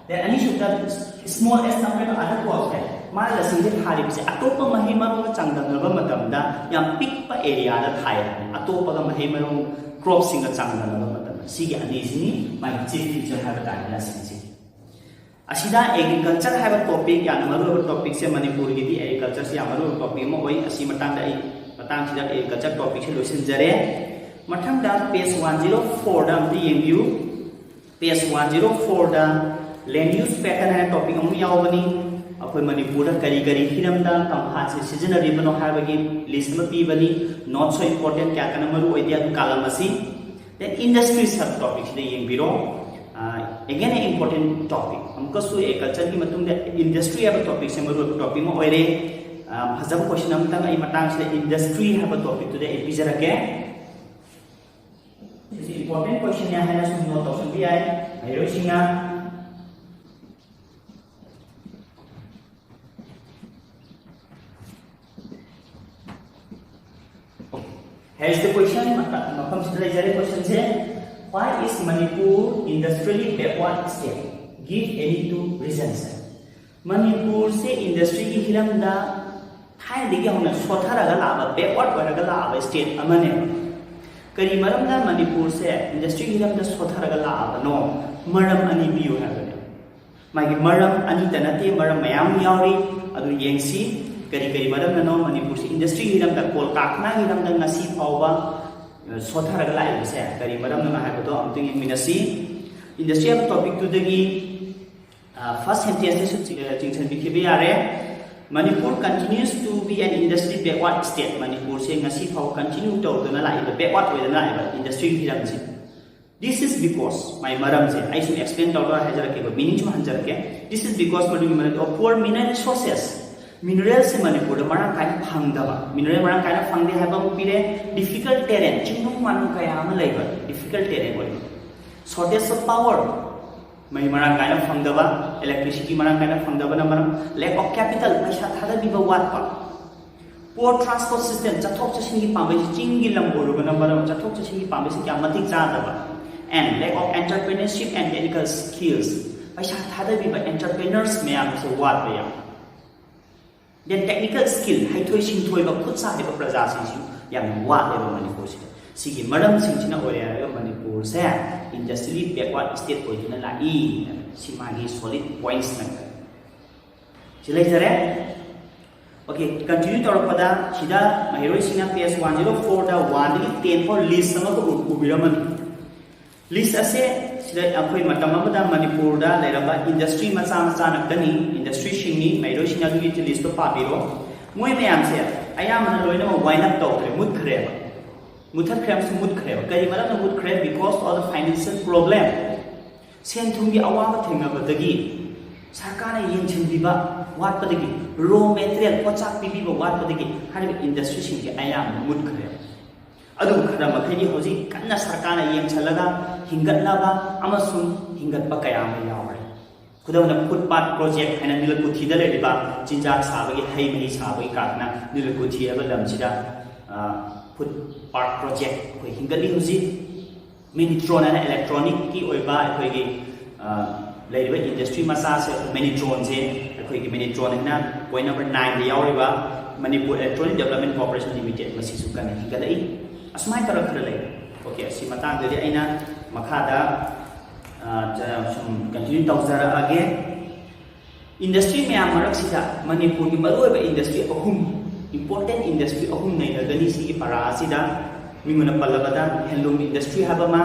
Then ꯑꯅꯤꯁꯨꯕꯗ small as compared to other crops ꯍꯥꯏ꯫ ꯃꯥꯅ ꯂꯁꯤꯡꯁꯦ ꯊꯥꯔꯤꯕꯁꯦ ꯑꯇꯣꯞꯄ ꯃꯍꯩ ꯃꯔꯣꯡꯒ ꯆꯥꯡꯗꯝꯅꯕ ꯃꯇꯝꯗ ꯌꯥꯝ ꯄꯤꯛꯄ ꯑꯦꯔꯤꯌꯥꯗ ꯊꯥꯏ ꯍꯥꯏ꯫ ꯑꯇꯣꯞꯄꯒ ꯃꯍꯩ ꯃꯔꯣꯡ ꯀ꯭ꯔꯣꯞꯁꯤꯡꯒ ꯆꯥꯡꯗꯝꯅꯕ ꯃꯇꯝꯗ ꯁꯤꯒꯤ ꯑꯅꯤꯁꯤꯅꯤ ꯃꯥꯒꯤ chief feature ꯍꯥꯏꯕ ꯇꯥꯔꯦ ꯂꯁꯤꯡꯁꯦ꯫ ꯑꯁꯤꯗ agriculture ꯍꯥꯏꯕ ꯇꯣꯄꯤꯛ ꯌꯥꯝꯅ ꯃꯔꯨꯑꯣꯏꯕ ꯇꯣꯄꯤꯛꯁꯦ, ꯃꯅꯤꯄꯨꯔꯒꯤꯗꯤ agricultureꯁꯦ ꯌꯥꯝ ꯃꯔꯨꯑꯣꯏꯕ ꯇꯣꯄꯤꯛ ꯑꯃ ꯑꯣꯏ꯫ ꯑꯁꯤ ꯃꯇꯥꯡꯗ ꯑꯩ ꯃꯇꯥꯡꯁꯤꯗ agriculture ꯇꯣꯄꯤꯛꯁꯦ ꯂꯣꯏꯁꯤꯟꯖꯔꯦ꯫ ꯃꯊꯪꯗ page one zero fourꯗ ꯑꯝꯇ ꯌꯦꯡꯕꯤꯌꯨ꯫ Page one zero fourꯗ land use pattern ꯍꯥꯏꯅ ꯇꯣꯄꯤꯛ ꯑꯃ ꯌꯥꯎꯕꯅꯤ꯫ ꯑꯩꯈꯣꯏ ꯃꯅꯤꯄꯨꯔꯗ ꯀꯔꯤ ꯀꯔꯤ ꯍꯤꯔꯝꯗ ꯀꯝꯐꯥꯟꯁꯦ ꯁꯤꯖꯤꯟꯅꯔꯤꯕꯅꯣ ꯍꯥꯏꯕꯒꯤ ꯂꯤꯁ ꯑꯃ ꯄꯤꯕꯅꯤ꯫ Not so important, ꯀꯌꯥ ꯀꯟꯅ ꯃꯔꯨ ꯑꯣꯏꯗꯦ ꯑꯗꯨ ꯀꯥꯂꯝ ꯑꯁꯤ꯫ Then industries ꯍꯥꯏꯕ ꯇꯣꯄꯤꯛꯁꯤꯗ ꯌꯦꯡꯕꯤꯔꯣ꯫ ꯑꯦꯒꯦꯟ ꯑꯦ ꯏꯝꯄꯣꯔꯇꯦꯟ ꯇꯣꯄꯤꯛ ꯑꯃꯨꯛꯀꯁꯨ ꯑꯦꯒ꯭ꯔꯤꯀꯜꯆꯔꯒꯤ ꯃꯇꯨꯡꯗ ꯏꯟꯗꯁꯇ꯭ꯔꯤ ꯍꯥꯏꯕ ꯇꯣꯄꯤꯛꯁꯦ ꯃꯔꯨꯑꯣꯏꯕ ꯇꯣꯄꯤꯛ ꯑꯃ ꯑꯣꯏꯔꯦ꯫ ꯑ, ꯐꯖꯕ ꯀꯣꯏꯁꯟ ꯑꯃꯇꯪ ꯑꯩ ꯃꯇꯥꯡꯁꯤꯗ ꯏꯟꯗꯁꯇ꯭ꯔꯤ ꯍꯥꯏꯕ ꯇꯣꯄꯤꯛꯇꯨꯗ ꯑꯩ ꯄꯤꯖꯔꯛꯀꯦ꯫ ꯁꯤꯁꯦ ꯏꯝꯄꯣꯔꯇꯦꯟ ꯀꯣꯏꯁꯟꯅꯦ ꯍꯥꯏꯅ ꯁꯨꯝ ꯅꯣꯠ ꯇꯧꯁꯟꯕ ꯌꯥꯏ ꯃꯍꯩꯔꯣꯏꯁꯤꯡꯅ꯫ Here's the question, ꯃꯐꯝꯁꯤꯗ ꯂꯩꯖꯔꯦ ꯀꯣꯏꯁꯟꯁꯦ꯫ Why is Manipur industrially backward state? Give any two reasons. ꯃꯅꯤꯄꯨꯔꯁꯦ ꯏꯟꯗꯁꯇ꯭ꯔꯤꯒꯤ ꯍꯤꯔꯝꯗ ꯊꯥꯏꯅꯗꯒꯤ ꯍꯧꯅ ꯁꯣꯠꯊꯔꯒ ꯂꯥꯛꯑꯕ, ꯕꯦꯛꯋꯥꯔꯗ ꯑꯣꯏꯔꯒ ꯂꯥꯛꯑꯕ ꯁ꯭ꯇꯦꯠ ꯑꯃꯅꯦꯕ꯫ ꯀꯔꯤ ꯃꯔꯝꯅ ꯃꯅꯤꯄꯨꯔꯁꯦ ꯏꯟꯗꯁꯇ꯭ꯔꯤꯒꯤ ꯍꯤꯔꯝꯗ ꯁꯣꯠꯊꯔꯒ ꯂꯥꯛꯑꯕꯅꯣ? ꯃꯔꯝ ꯑꯅꯤ ꯄꯤꯌꯨ ꯍꯥꯏꯕꯅꯦ꯫ ꯃꯥꯒꯤ ꯃꯔꯝ ꯑꯅꯤꯇ ꯅꯠꯇꯦ, ꯃꯔꯝ ꯃꯌꯥꯝ ꯌꯥꯎꯔꯤ꯫ ꯑꯗꯨ ꯌꯦꯡꯁꯤ, ꯀꯔꯤ ꯀꯔꯤ ꯃꯔꯝꯅꯅꯣ ꯃꯅꯤꯄꯨꯔꯁꯤ ꯏꯟꯗꯁꯇ꯭ꯔꯤꯒꯤ ꯍꯤꯔꯝꯗ, ꯀꯣꯜ ꯀꯥꯔꯈꯅꯥꯒꯤ ꯍꯤꯔꯝꯗ ꯉꯁꯤ ꯐꯥꯎꯕ, ꯑ, ꯁꯣꯠꯊꯔꯒ ꯂꯥꯛꯏꯕꯁꯦ ꯀꯔꯤ ꯃꯔꯝꯅꯅꯣ ꯍꯥꯏꯕꯗꯣ ꯑꯃꯨꯛꯇꯪ ꯌꯦꯡꯃꯤꯟꯅꯁꯤ꯫ ꯏꯟꯗꯁꯇ꯭ꯔꯤ ꯍꯥꯏꯕ ꯇꯣꯄꯤꯛꯇꯨꯗꯒꯤ, ꯑ, ꯐꯥꯔꯁ ꯁꯦꯟꯇꯦꯟꯁꯇꯁꯨ ꯆꯤ-, ꯑ, ꯆꯤꯡꯁꯤꯟꯕꯤꯈꯤꯕ ꯌꯥꯔꯦ꯫ Manipur continues to be an industry backward state. ꯃꯅꯤꯄꯨꯔꯁꯦ ꯉꯁꯤ ꯐꯥꯎꯕ ꯀꯟꯇꯤꯅ꯭ꯌꯨ ꯇꯧꯗꯨꯅ ꯂꯥꯛꯏꯕ, ꯕꯦꯛꯋꯥꯔꯗ ꯑꯣꯏꯗꯅ ꯂꯥꯛꯏꯕ ꯏꯟꯗꯁꯇ꯭ꯔꯤꯒꯤ ꯍꯤꯔꯝꯁꯦ꯫ This is because, ꯃꯥꯏ ꯃꯔꯝꯁꯦ ꯑꯩ ꯁꯨꯝ ꯑꯦꯛꯁꯄ꯭ꯂꯦꯟ ꯇꯧꯔꯒ ꯍꯥꯏꯖꯔꯛꯀꯦꯕ, ꯃꯤꯅꯤꯡꯁꯨ ꯍꯟꯖꯔꯛꯀꯦ꯫ This is because ꯃꯗꯨꯒꯤ ꯃꯔꯝꯗꯤ poor mineral resources, ꯃꯤꯅꯔꯦꯜꯁꯦ ꯃꯅꯤꯄꯨꯔꯗ ꯃꯔꯥꯡ ꯀꯥꯏꯅ ꯐꯪꯗꯕ, ꯃꯤꯅꯔꯦꯜ ꯃꯔꯥꯡ ꯀꯥꯏꯅ ꯐꯪꯗꯦ ꯍꯥꯏꯕ ꯑꯃ ꯄꯤꯔꯦ꯫ ꯗꯤꯐꯤꯀꯜꯠ ꯇꯦꯔꯦꯟ, ꯆꯤꯡꯅꯨꯡ ꯃꯥꯅꯨꯡ ꯀꯌꯥ ꯑꯃ ꯂꯩꯕ, ꯗꯤꯐꯤꯀꯜꯠ ꯇꯦꯔꯦꯟ ꯑꯣꯏꯕ꯫ Shortage of power, ꯃꯩ ꯃꯔꯥꯡ ꯀꯥꯏꯅ ꯐꯪꯗꯕ, ꯏꯂꯦꯛꯇ꯭ꯔꯤꯁꯤꯇꯤ ꯃꯔꯥꯡ ꯀꯥꯏꯅ ꯐꯪꯗꯕꯅ ꯃꯔꯝ, lack of capital, ꯄꯩꯁꯥ ꯊꯥꯗꯕꯤꯕ ꯋꯥꯠꯄ, poor transport system, ꯆꯠꯊꯣꯛ ꯆꯠꯁꯤꯟꯒꯤ ꯄꯥꯝꯕꯩꯁꯤ ꯆꯤꯡꯒꯤ ꯂꯝ ꯑꯣꯏꯔꯨꯕꯅ ꯃꯔꯝ ꯆꯠꯊꯣꯛ ꯆꯠꯁꯤꯟꯒꯤ ꯄꯥꯝꯕꯩꯁꯤ ꯀꯌꯥ ꯃꯇꯤꯛ ꯆꯥꯗꯕ, and lack of entrepreneurship and technical skills, ꯄꯩꯁꯥ ꯊꯥꯗꯕꯤꯕ ꯑꯦꯟꯇꯔꯄ꯭ꯔꯦꯅꯔꯁ ꯃꯌꯥꯝꯁꯦ ꯋꯥꯠꯄ ꯌꯥꯝ꯫ Then technical skill, ꯍꯩꯊꯣꯏ ꯁꯤꯡꯊꯣꯏꯕ ꯈꯨꯠ ꯁꯥ ꯍꯩꯕ ꯄ꯭ꯔꯖꯥꯁꯤꯡꯁꯨ ꯌꯥꯝꯅ ꯋꯥꯠꯂꯦꯕ ꯃꯅꯤꯄꯨꯔꯁꯤꯗ꯫ ꯁꯤꯒꯤ ꯃꯔꯝꯁꯤꯡꯁꯤꯅ ꯑꯣꯏꯔꯦ ꯍꯥꯏꯔꯒ ꯃꯅꯤꯄꯨꯔꯁꯦ ꯏꯟꯗꯁꯇ꯭ꯔꯤꯌꯦꯜꯂꯤ ꯕꯦꯛꯋꯥꯔꯗ ꯁ꯭ꯇꯦꯠ ꯑꯣꯏꯗꯨꯅ ꯂꯥꯛꯏ꯫ ꯁꯤ ꯃꯥꯒꯤ ꯁꯣꯂꯤꯠ ꯄꯣꯏꯟꯠꯁ ꯉꯥꯛꯇꯅꯤ꯫ ꯁꯤ ꯂꯩꯖꯔꯦ꯫ ꯑꯣꯀꯦ, ꯀꯟꯇꯤꯅ꯭ꯌꯨ ꯇꯧꯔꯛꯄꯗ ꯁꯤꯗ ꯃꯍꯩꯔꯣꯏꯁꯤꯡꯅ ꯄꯦꯖ ꯋꯥꯟ ꯖꯤꯔꯣ ꯐꯣꯔꯗ ꯋꯥꯟꯗꯒꯤ ꯇꯦꯟ ꯐꯥꯎ ꯂꯤꯁ ꯑꯃꯈꯛ ꯎ-, ꯎꯕꯤꯔꯝꯃꯅꯤ꯫ ꯂꯤꯁ ꯑꯁꯦ ꯁꯤꯗ ꯑꯩꯈꯣꯏ ꯃꯇꯝ ꯑꯃꯗ ꯃꯅꯤꯄꯨꯔꯗ ꯂꯩꯔꯝꯕ ꯏꯟꯗꯁꯇ꯭ꯔꯤ ꯃꯆꯥ ꯃꯆꯥ ꯉꯥꯛꯇꯅꯤ, ꯏꯟꯗꯁꯇ꯭ꯔꯤꯁꯤꯡꯅꯤ꯫ ꯃꯍꯩꯔꯣꯏꯁꯤꯡꯅ ꯑꯗꯨꯒꯤ ꯂꯤꯁꯇꯣ ꯄꯥꯕꯤꯔꯣ꯫ ꯃꯣꯏ ꯃꯌꯥꯝꯁꯦ ꯑꯌꯥꯝꯕꯅ ꯂꯣꯏꯅꯃꯛ ꯋꯥꯏꯟ ꯑꯞ ꯇꯧꯈ꯭ꯔꯦ, ꯃꯨꯠꯈ꯭ꯔꯦꯕ꯫ ꯃꯨꯠꯊꯠꯈ꯭ꯔꯦ ꯑꯃꯁꯨꯡ ꯃꯨꯠꯈ꯭ꯔꯦꯕ꯫ ꯀꯔꯤ ꯃꯔꯝꯅ ꯃꯨꯠꯈ꯭ꯔꯦ? Because of the financial problem. ꯁꯦꯟ ꯊꯨꯝꯒꯤ ꯑꯋꯥꯕ ꯊꯦꯡꯅꯕꯗꯒꯤ, ꯁꯔꯀꯥꯔꯅ ꯌꯦꯡꯁꯤꯟꯕꯤꯕ ꯋꯥꯠꯄꯗꯒꯤ, ꯔꯣ ꯃꯦꯇꯔꯤꯌꯦꯜ, ꯄꯣꯠꯆꯥꯛ ꯄꯤꯕꯤꯕ ꯋꯥꯠꯄꯗꯒꯤ ꯍꯥꯏꯔꯤꯕ ꯏꯟꯗꯁꯇ꯭ꯔꯤꯁꯤꯡꯁꯦ ꯑꯌꯥꯝꯕ ꯃꯨꯠꯈ꯭ꯔꯦꯕ꯫ ꯑꯗꯨꯕꯨ ꯈꯔ ꯃꯈꯩꯗꯤ ꯍꯧꯖꯤꯛ ꯀꯟꯅ ꯁꯔꯀꯥꯔꯅ ꯌꯦꯡꯁꯤꯜꯂꯒ ꯍꯤꯡꯒꯠꯅꯕ ꯑꯃꯁꯨꯡ ꯍꯤꯡꯒꯠꯄ ꯀꯌꯥ ꯑꯃ ꯌꯥꯎꯔꯦ꯫ ꯈꯨꯗꯝ ꯑꯣꯏꯅ, ꯐꯨꯠ ꯄꯥꯠ ꯄ꯭ꯔꯣꯖꯦꯛ ꯍꯥꯏꯅ ꯅꯤꯂꯀꯨꯊꯤꯗ ꯂꯩꯔꯤꯕ ꯆꯤꯟꯖꯥꯛ ꯁꯥꯕꯒꯤ, ꯍꯩ ꯃꯍꯤ ꯁꯥꯕꯒꯤ ꯀꯥꯔꯈꯥꯅ ꯅꯤꯂꯀꯨꯊꯤ ꯍꯥꯏꯕ ꯂꯝꯁꯤꯗ, ꯑ, ꯐꯨꯠ ꯄꯥꯠ ꯄ꯭ꯔꯣꯖꯦꯛ ꯑꯩꯈꯣꯏ ꯍꯤꯡꯒꯠꯂꯤ ꯍꯧꯖꯤꯛ꯫ ꯃꯤꯅꯤꯇ꯭ꯔꯣꯟ ꯍꯥꯏꯅ ꯏꯂꯦꯛꯇ꯭ꯔꯣꯅꯤꯛꯀꯤ ꯑꯣꯏꯕ ꯑꯩꯈꯣꯏꯒꯤ, ꯑ, ꯂꯩꯔꯤꯕ ꯏꯟꯗꯁꯇ꯭ꯔꯤ ꯃꯆꯥꯁꯦ, ꯃꯦꯅꯤꯇ꯭ꯔꯣꯟꯁꯦ, ꯑꯩꯈꯣꯏꯒꯤ ꯃꯦꯅꯤꯇ꯭ꯔꯣꯟ ꯍꯥꯏꯅ ꯄꯣꯏꯟ ꯅꯝꯕꯔ ꯅꯥꯏꯟꯗ ꯌꯥꯎꯔꯤꯕ Manipur electronic development corporation limited, ꯃꯁꯤꯁꯨ ꯀꯟꯅ ꯍꯤꯡꯒꯠꯂꯛꯏ꯫ ꯑꯁꯨꯃꯥꯏꯅ ꯇꯧꯔꯛꯇꯅ ꯂꯩ꯫ ꯑꯣꯀꯦ, ꯑꯁꯤ ꯃꯇꯥꯡꯗꯗꯤ ꯑꯩꯅ ꯃꯈꯥꯗ, ꯑ, ꯁꯨꯝ ꯀꯟꯇꯤꯅ꯭ꯌꯨ ꯇꯧꯖꯔꯛꯑꯒꯦ꯫ ꯏꯟꯗꯁꯇ꯭ꯔꯤ ꯃꯌꯥꯝ ꯃꯔꯛꯁꯤꯗ ꯃꯅꯤꯄꯨꯔꯒꯤ ꯃꯔꯨꯑꯣꯏꯕ ꯏꯟꯗꯁꯇ꯭ꯔꯤ ꯑꯍꯨꯝ, ꯏꯝꯄꯣꯔꯇꯦꯟ ꯏꯟꯗꯁꯇ꯭ꯔꯤ ꯑꯍꯨꯝ ꯅꯩꯅꯒꯅꯤ ꯁꯤꯒꯤ ꯄꯔꯥ ꯑꯁꯤꯗ꯫ ꯃꯤꯡ ꯑꯣꯏꯅ ꯄꯜꯂꯕꯗ ꯍꯦꯟꯂꯨꯝ ꯏꯟꯗꯁꯇ꯭ꯔꯤ ꯍꯥꯏꯕ ꯑꯃ,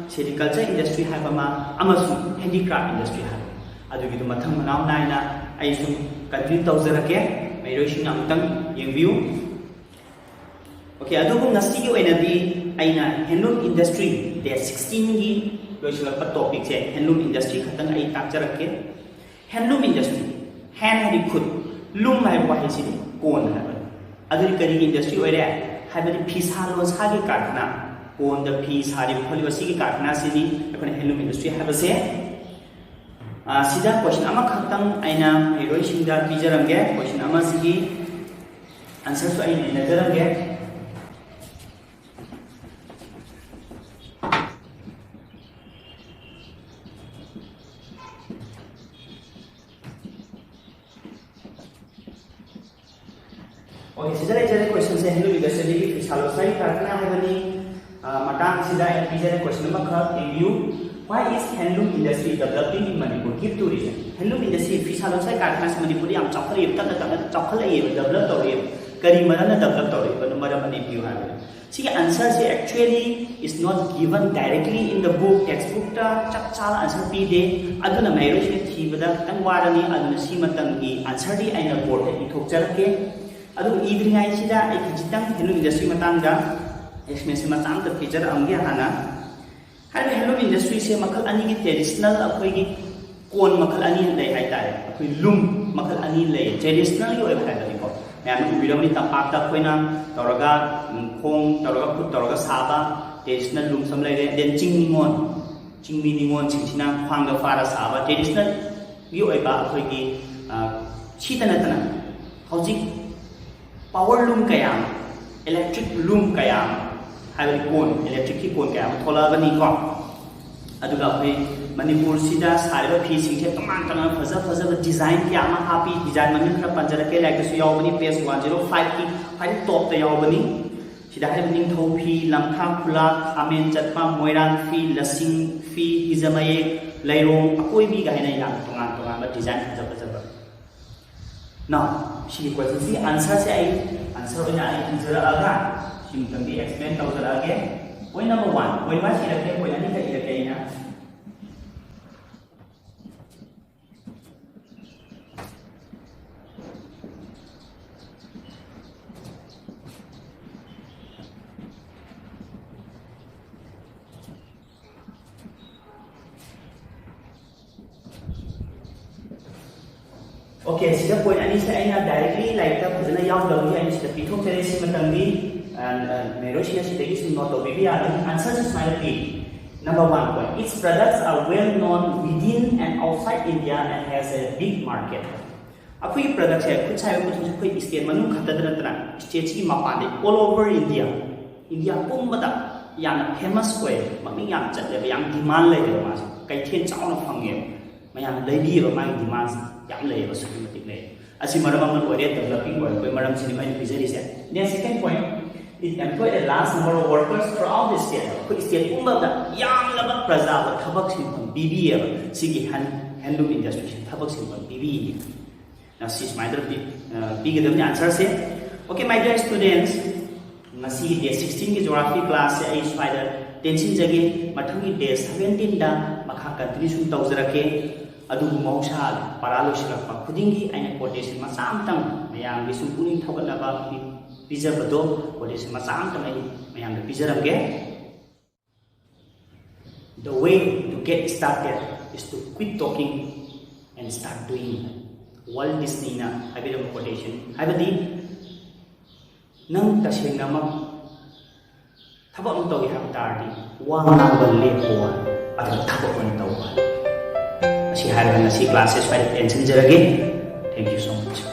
ꯁꯦꯔꯤꯀꯜꯆꯔ ꯏꯟꯗꯁꯇ꯭ꯔꯤ ꯍꯥꯏꯕ ꯑꯃ, ꯑꯃꯁꯨꯡ ꯍꯦꯟꯗꯤꯀ꯭ꯔꯥꯐ ꯏꯟꯗꯁꯇ꯭ꯔꯤ ꯍꯥꯏꯕ꯫ ꯑꯗꯨꯒꯤꯗꯨ ꯃꯊꯪ ꯃꯅꯥꯎ ꯅꯥꯏꯅ ꯑꯩ ꯁꯨꯝ ꯀꯟꯇꯤꯅ꯭ꯌꯨ ꯇꯧꯖꯔꯛꯀꯦ꯫ ꯃꯍꯩꯔꯣꯏꯁꯤꯡꯅ ꯑꯃꯨꯛꯇꯪ ꯌꯦꯡꯕꯤꯌꯨ꯫ ꯑꯣꯀꯦ, ꯑꯗꯨꯕꯨ ꯉꯁꯤꯒꯤ ꯑꯣꯏꯅꯗꯤ ꯑꯩꯅ ꯍꯦꯟꯂꯨꯝ ꯏꯟꯗꯁꯇ꯭ꯔꯤ ꯗꯦꯠ ꯁꯤꯛꯁꯇꯤꯟꯒꯤ ꯂꯣꯏꯁꯤꯜꯂꯛꯄ ꯇꯣꯄꯤꯛꯁꯦ, ꯍꯦꯟꯂꯨꯝ ꯏꯟꯗꯁꯇ꯭ꯔꯤ ꯈꯛꯇꯪ ꯑꯩ ꯇꯥꯛꯆꯔꯛꯀꯦ꯫ ꯍꯦꯟꯂꯨꯝ ꯏꯟꯗꯁꯇ꯭ꯔꯤ, ꯍꯦꯟ ꯍꯥꯏꯗꯤ ꯈꯨꯠ, ꯂꯨꯝ ꯍꯥꯏꯕ ꯋꯥꯍꯩꯁꯤꯗꯤ ꯀꯣꯟ ꯍꯥꯏꯕꯅꯤ꯫ ꯑꯗꯨꯗꯤ ꯀꯔꯤꯒꯤ ꯏꯟꯗꯁꯇ꯭ꯔꯤ ꯑꯣꯏꯔꯦ? ꯍꯥꯏꯕꯗꯤ ꯐꯤꯁꯥ ꯂꯣꯟꯁꯥꯒꯤ ꯀꯥꯔꯈꯥꯅ, ꯀꯣꯟꯗ ꯐꯤ ꯁꯥꯔꯤꯕ ꯈꯣꯠꯂꯤꯕ ꯁꯤꯒꯤ ꯀꯥꯔꯈꯥꯅꯥꯁꯤꯅꯤ ꯑꯩꯈꯣꯏꯅ ꯍꯦꯟꯂꯨꯝ ꯏꯟꯗꯁꯇ꯭ꯔꯤ ꯍꯥꯏꯕꯁꯦ꯫ ꯑ, ꯁꯤꯗ ꯀꯣꯏꯁꯟ ꯑꯃꯈꯛꯇꯪ ꯑꯩꯅ ꯃꯍꯩꯔꯣꯏꯁꯤꯡꯗ ꯄꯤꯖꯔꯝꯒꯦ꯫ ꯀꯣꯏꯁꯟ ꯑꯃꯁꯤꯒꯤ ꯑꯟꯁꯔꯁꯨ ꯑꯩꯅ ꯏꯟꯅꯖꯔꯝꯒꯦ꯫ ꯑꯣꯀꯦ, ꯁꯤꯗ ꯂꯩꯖꯔꯦ ꯀꯣꯏꯁꯟꯁꯦ, ꯍꯦꯟꯂꯨꯝ ꯏꯟꯗꯁꯇ꯭ꯔꯤꯒꯤ ꯐꯤꯁꯥ ꯂꯣꯟꯁꯥꯒꯤ ꯀꯥꯔꯈꯥꯅꯥ ꯍꯥꯏꯕꯅꯤ꯫ ꯑ, ꯃꯇꯥꯡꯁꯤꯗ ꯑꯩꯅ ꯄꯤꯖꯔꯦ ꯀꯣꯏꯁꯟ ꯑꯃꯈꯛ ꯌꯦꯡꯕꯤꯌꯨ꯫ Why is handloom industry developing in Manipur? Give two reason. Handloom industry, ꯐꯤꯁꯥ ꯂꯣꯟꯁꯥꯒꯤ ꯀꯥꯔꯈꯥꯅꯥꯁꯤ ꯃꯅꯤꯄꯨꯔꯗ ꯌꯥꯝ ꯆꯥꯎꯈꯠꯂꯛꯏꯕ, ꯇꯞꯅ ꯇꯞꯅ ꯆꯥꯎꯈꯠꯂꯛꯏꯕ, ꯗꯦꯕꯂꯞ ꯇꯧꯔꯛꯏꯕ꯫ ꯀꯔꯤ ꯃꯔꯝꯅ ꯗꯦꯕꯂꯞ ꯇꯧꯔꯛꯏꯕꯅꯣ? ꯃꯔꯝ ꯑꯅꯤ ꯄꯤꯌꯨ ꯍꯥꯏꯕꯅꯤ꯫ ꯁꯤꯒꯤ ꯑꯟꯁꯔꯁꯦ actually is not given directly in the book, text ꯕꯨꯛꯇ ꯆꯞ ꯆꯥꯕ ꯑꯟꯁꯔ ꯄꯤꯗꯦ꯫ ꯑꯗꯨꯅ ꯃꯍꯩꯔꯣꯏꯁꯤꯡꯅ ꯊꯤꯕꯗ ꯈꯤꯇꯪ ꯋꯥꯔꯅꯤ꯫ ꯑꯗꯨꯅ ꯁꯤ ꯃꯇꯝꯒꯤ ꯑꯟꯁꯔꯗꯤ ꯑꯩꯅ ꯕꯣꯔꯗꯇ ꯏꯊꯣꯛꯆꯔꯛꯀꯦ꯫ ꯑꯗꯨ ꯏꯗ꯭ꯔꯤꯉꯩꯁꯤꯗ ꯑꯩ ꯈꯖꯤꯛꯇꯪ ꯍꯦꯟꯂꯨꯝ ꯏꯟꯗꯁꯇ꯭ꯔꯤ ꯃꯇꯥꯡꯗ ꯑꯦꯛꯁꯄ꯭ꯂꯦꯅꯦꯁꯟ ꯃꯆꯥ ꯑꯃꯇ ꯄꯤꯖꯔꯛꯑꯝꯒꯦ ꯍꯥꯟꯅ꯫ ꯍꯥꯏꯔꯤꯕ ꯍꯦꯟꯂꯨꯝ ꯏꯟꯗꯁꯇ꯭ꯔꯤꯁꯦ ꯃꯈꯜ ꯑꯅꯤꯒꯤ, ꯇ꯭ꯔꯦꯗꯤꯁꯅꯦꯜ ꯑꯩꯈꯣꯏꯒꯤ ꯀꯣꯟ ꯃꯈꯜ ꯑꯅꯤ ꯂꯩ ꯍꯥꯏꯇꯥꯔꯦ꯫ ꯑꯩꯈꯣꯏ ꯂꯨꯝ ꯃꯈꯜ ꯑꯅꯤ ꯂꯩ, ꯇ꯭ꯔꯦꯗꯤꯁꯅꯦꯜꯒꯤ ꯑꯣꯏꯕ ꯍꯥꯏꯕꯅꯤꯀꯣ꯫ ꯃꯌꯥꯝꯅ ꯎꯕꯤꯔꯝꯅꯤ, ꯇꯝꯄꯥꯛꯇ ꯑꯩꯈꯣꯏꯅ ꯇꯧꯔꯒ, ꯎꯝ, ꯈꯣꯡ ꯇꯧꯔꯒ, ꯈꯨꯠ ꯇꯧꯔꯒ ꯁꯥꯕ ꯇ꯭ꯔꯦꯗꯤꯁꯅꯦꯜ ꯂꯨꯝꯁ ꯑꯃ ꯂꯩꯔꯦ꯫ Then ꯆꯤꯡ ꯅꯤꯉꯣꯜ, ꯆꯤꯡꯃꯤ ꯅꯤꯉꯣꯜꯁꯤꯡꯁꯤꯅ ꯈ꯭ꯋꯥꯡꯗ ꯐꯥꯔ ꯁꯥꯕ ꯇ꯭ꯔꯦꯗꯤꯁꯅꯦꯜꯒꯤ ꯑꯣꯏꯕ ꯑꯩꯈꯣꯏꯒꯤ, ꯑ, ꯁꯤꯇ ꯅꯠꯇꯅ ꯍꯧꯖꯤꯛ ꯄꯥꯋꯔ ꯂꯨꯝ ꯀꯌꯥ ꯑꯃ, ꯏꯂꯦꯛꯇ꯭ꯔꯤꯛ ꯂꯨꯝ ꯀꯌꯥ ꯑꯃ, ꯍꯥꯏꯕꯗꯤ ꯀꯣꯟ, ꯏꯂꯦꯛꯇ꯭ꯔꯤꯛꯀꯤ ꯀꯣꯟ ꯀꯌꯥ ꯑꯃ ꯊꯣꯛꯂꯛꯑꯕꯅꯤꯀꯣ꯫ ꯑꯗꯨꯒ ꯑꯩꯈꯣꯏ ꯃꯅꯤꯄꯨꯔꯁꯤꯗ ꯁꯥꯔꯤꯕ ꯐꯤꯁꯤꯡꯁꯦ ꯇꯣꯉꯥꯟ ꯇꯣꯉꯥꯟꯕ ꯐꯖ ꯐꯖꯕ ꯗꯤꯖꯥꯏꯟ ꯀꯌꯥ ꯑꯃ ꯍꯥꯞꯄꯤ꯫ ꯗꯤꯖꯥꯏꯟ ꯃꯃꯤꯡ ꯈꯔ ꯄꯟꯖꯔꯛꯀꯦ, ꯂꯥꯏꯔꯤꯛꯇꯁꯨ ꯌꯥꯎꯕꯅꯤ, ꯄꯦꯖ ꯋꯥꯟ ꯖꯤꯔꯣ ꯐꯥꯏꯚꯀꯤ ꯈ꯭ꯋꯥꯏꯗꯒꯤ ꯇꯣꯞꯇ ꯌꯥꯎꯕꯅꯤ꯫ ꯁꯤꯗ ꯍꯥꯏꯔꯤꯕ ꯅꯤꯡꯊꯧ ꯐꯤ, ꯂꯝꯈꯥ ꯈꯨꯂꯥ, ꯈꯥꯃꯦꯟ ꯆꯠꯄ, ꯃꯣꯏꯔꯥꯡ ꯐꯤ, ꯂꯁꯤꯡ ꯐꯤ, ꯍꯤꯖꯃꯌꯦꯛ, ꯂꯩꯔꯣꯡ, ꯑꯀꯣꯏꯕꯤꯒ ꯍꯥꯏꯅ ꯌꯥꯝꯅ ꯇꯣꯉꯥꯟ ꯇꯣꯉꯥꯟꯕ ꯗꯤꯖꯥꯏꯟ ꯐꯖ ꯐꯖꯕ꯫ Now, ꯁꯤꯒꯤ ꯀꯣꯏꯁꯟꯁꯤꯒꯤ ꯑꯟꯁꯔꯁꯦ ꯑꯩ ꯑꯟꯁꯔ ꯑꯣꯏꯅ ꯑꯩ ꯏꯖꯔꯛꯑꯒ ꯁꯤꯃꯇꯪꯗꯤ ꯑꯦꯛꯁꯄ꯭ꯂꯦꯟ ꯇꯧꯖꯔꯛꯑꯒꯦ꯫ Point number one, point one ꯏꯔꯛꯀꯦ, point ꯑꯅꯤꯈꯛ ꯏꯔꯛꯀꯦ ꯑꯩꯅ꯫ Okay, ꯁꯤꯗ ꯄꯣꯏꯟ ꯑꯅꯤꯁꯦ ꯑꯩꯅ ꯗꯥꯏꯔꯦꯛꯂꯤ ꯂꯥꯏꯔꯤꯛꯇ ꯐꯖꯅ ꯌꯥꯎꯗꯕꯒꯤ ꯑꯩꯅ ꯁꯤꯗ ꯄꯤꯊꯣꯛꯆꯔꯦ꯫ ꯁꯤꯃꯇꯪꯗꯤ ꯃꯦꯔꯣꯁꯤꯅ ꯁꯤꯗꯒꯤ ꯁꯨꯝ ꯅꯣꯠ ꯇꯧꯕꯤꯕ ꯌꯥꯒꯅꯤ꯫ ꯑꯟꯁꯔꯁꯦ ꯁꯨꯃꯥꯏꯅ ꯄꯤ꯫ Number one point, its products are well known within and outside India and has a big market. ꯑꯩꯈꯣꯏꯒꯤ ꯄ꯭ꯔꯗꯛꯁꯦ, ꯈꯨꯠꯁꯥ ꯍꯩꯕ ꯄꯣꯠꯊꯣꯛꯁꯦ ꯑꯩꯈꯣꯏ ꯏꯁꯇꯦꯠ ꯃꯅꯨꯡ ꯈꯛꯇꯗ ꯅꯠꯇꯅ ꯏꯁꯇꯦꯠꯁꯤꯒꯤ ꯃꯄꯥꯟꯗ, all over India, ꯏꯟꯗꯤꯌꯥ ꯄꯨꯝꯕꯗ ꯌꯥꯝꯅ ꯐꯦꯃꯁ ꯑꯣꯏ, ꯃꯃꯤꯡ ꯌꯥꯝ ꯆꯠꯂꯦꯕ, ꯌꯥꯝ ꯗꯤꯃꯥꯟ ꯂꯩꯌꯦꯕ, ꯃꯥꯁꯦ ꯀꯩꯊꯦꯜ ꯆꯥꯎꯅ ꯐꯪꯉꯦꯕ, ꯃꯌꯥꯝ ꯂꯩꯕꯤꯌꯦꯕ, ꯃꯥꯒꯤ ꯗꯤꯃꯥꯟꯁꯦ ꯌꯥꯝ ꯂꯩꯌꯦꯕ, ꯑꯁꯨꯛꯀꯤ ꯃꯇꯤꯛ ꯂꯩꯌꯦ꯫ ꯑꯁꯤ ꯃꯔꯝ ꯑꯃ ꯑꯣꯏꯔꯦ, developing ꯑꯣꯏꯔꯛꯄꯒꯤ ꯃꯔꯝꯁꯤꯅꯤ ꯑꯩꯅ ꯄꯤꯖꯔꯤꯁꯦ꯫ Then second point, it employ a large number of workers throughout the state. ꯑꯩꯈꯣꯏ ꯏꯁꯇꯦꯠ ꯄꯨꯝꯕꯗ ꯌꯥꯝꯂꯕ ꯄ꯭ꯔꯖꯥꯕꯨ ꯊꯕꯛ ꯁꯤꯟꯐꯝ ꯄꯤꯕꯤꯌꯦꯕ꯫ ꯁꯤꯒꯤ ꯍꯦꯟ ꯍꯦꯟꯂꯨꯝ ꯏꯟꯗꯁꯇ꯭ꯔꯤꯁꯤꯗ ꯊꯕꯛ ꯁꯤꯟꯐꯝ ꯄꯤꯕꯤꯌꯦ꯫ ꯁꯤ ꯁꯨꯃꯥꯏꯅ ꯇꯧꯔ ꯄꯤ-, ꯑ, ꯄꯤꯒꯗꯕꯅꯤ ꯑꯟꯁꯔꯁꯦ꯫ Okay, my dear students, ꯉꯁꯤꯒꯤ ꯗꯦꯠ ꯁꯤꯛꯁꯇꯤꯟꯒꯤ ꯖꯣꯒ꯭ꯔꯥꯐꯤ ꯀ꯭ꯂꯥꯁꯁꯦ ꯑꯩ ꯁ꯭ꯋꯥꯏꯗ ꯇꯦꯟꯁꯤꯟꯖꯒꯦ꯫ ꯃꯊꯪꯒꯤ ꯗꯦꯠ ꯁꯕꯦꯟꯇꯤꯟꯗ ꯃꯈꯥ ꯀꯟꯇꯤꯅ꯭ꯌꯨ ꯁꯨꯝ ꯇꯧꯖꯔꯛꯀꯦ꯫ ꯑꯗꯨꯕꯨ ꯃꯍꯧꯁꯥ ꯄꯔꯥ ꯂꯣꯏꯁꯤꯜꯂꯛꯄ ꯈꯨꯗꯤꯡꯒꯤ ꯑꯩꯅ ꯀꯣꯇꯦꯁꯟ ꯃꯆꯥ ꯑꯃꯇꯪ ꯃꯌꯥꯝꯒꯤ ꯁꯨꯝ ꯄꯨꯛꯅꯤꯡ ꯊꯧꯒꯠꯅꯕ ꯄꯤ-, ꯄꯤꯖꯕꯗꯣ, ꯀꯣꯇꯦꯁꯟ ꯃꯆꯥ ꯑꯃꯇꯪ ꯑꯩ ꯃꯌꯥꯝꯗ ꯄꯤꯖꯔꯝꯒꯦ꯫ The way to get started is to quit talking and start doing. Walt ꯗꯤꯁꯅꯤꯅ ꯍꯥꯏꯕꯤꯔꯝꯕ ꯀꯣꯇꯦꯁꯟ, ꯍꯥꯏꯕꯗꯤ ꯅꯪ ꯇꯁꯦꯡꯅꯃꯛ ꯊꯕꯛ ꯑꯃ ꯇꯧꯒꯦ ꯍꯥꯏꯕ ꯇꯥꯔꯗꯤ ꯋꯥ ꯉꯥꯡꯕ ꯂꯦꯞꯄꯣ, ꯑꯗꯨꯒ ꯊꯕꯛ ꯑꯣꯏꯅ ꯇꯧꯕ꯫ ꯑꯁꯤ ꯍꯥꯏꯔꯒ ꯉꯁꯤ ꯀ꯭ꯂꯥꯁꯁꯦ ꯁ꯭ꯋꯥꯏꯗ ꯇꯦꯟꯁꯤꯟꯖꯔꯒꯦ꯫ Thank you so much.